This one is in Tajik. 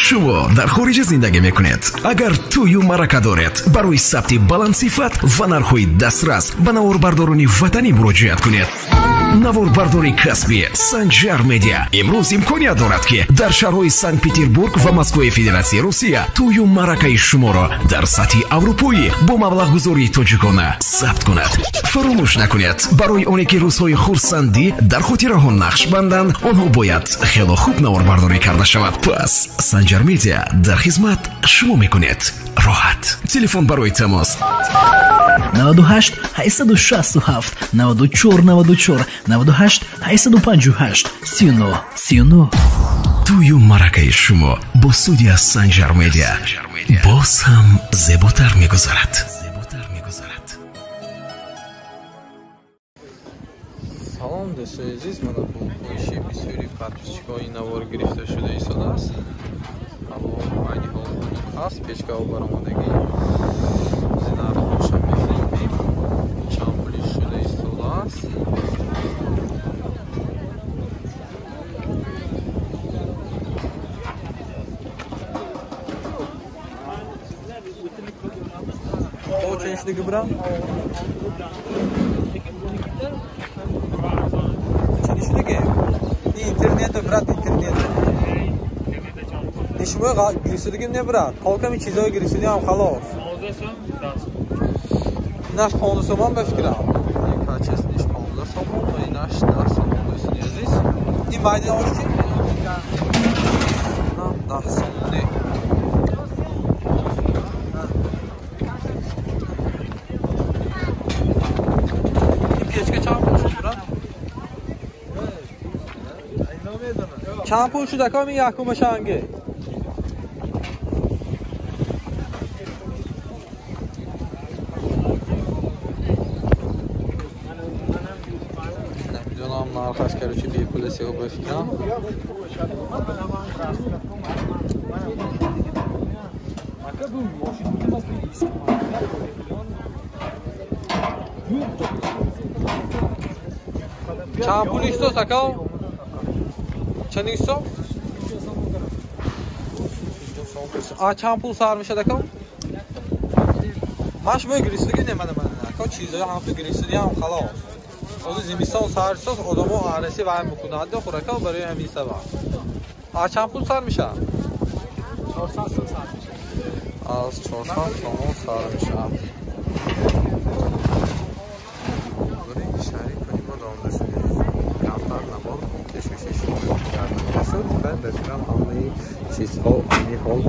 Шумо дар хориҷа зиндагӣ мекунед. Агар тӯю маърака доред, барои сабти баландсифат ва нархҳои дастрас ба наворбардорони ватанӣ муроҷиат кунед. Наворбардори касбӣ Санҷар Медиа имрӯз имконият дорад, ки дар шаҳрҳои Санкт-Петербург ва Москваи Федератсияи Русия тӯю маъракаи шуморо дар сатҳи аврупоӣ бо маблағгузории тоҷикона сабт кунад. Фаромӯш накунед, барои оне ки рӯзҳои хурсандӣ дар хотираҳо нақш банданд, онҳо бояд хело хуб наворбардорӣ карда шавад. Пас Санҷар Медиа дар хизмат шумо мекунед. Роҳат. Телефон барои тамос 98 867 94 94 98 858 39 39. Тӯю маъракаи шумо бо студия Санҷар Медиа боз ҳам зеботар мегузарад. Салом, дӯстони азиз, мана бо хоҳиши бисёри подписчикҳои навор гирифта шуда истодааст. Ҳаво айни ҳол хунук аст, печкаҳо баромадагӣ нархҳоша мефаҳмем, чанд пули шуда истодааст. Чен шудагӣ брат? Чен шудагӣ? Интернета, брат, интернета. Шумо гирифтудагим не, брат? Толками чизҳое гирифтудиам халос. Инаш 15 сомон ба фикрам. Качественныйш 15 сомон ва инаш 10 сомон, дӯстони азиз. Ин майдаош чи? Инам 10 сомоне. Ин печка чанд пул шуд, брат? Чанд пул шуд, ака, ин якумашанге? Намедонам нархаш, короче, бепул аст ё ба фикрам. Чанд пул истос, ака? Чанд исто? А чанд пул сар мешад, ака? Ман шумо гирифтудагӣ не, мана мана ака, чизҳои ҳамту гирифтудиам халос. Ҳозир зимистон сар шуд, одамо араси вай мекунанд, хурака барои ҳамин сабаб. А чанд пул сар мешавад? 400 сом сар мешавад. Аз 400 сомон сар мешавад. Шаҳри Конибодом, дӯстони азиз, камтар навор пешкаши шумо карда шуд ва ба фикрам ҳамаи чизҳо айни ҳол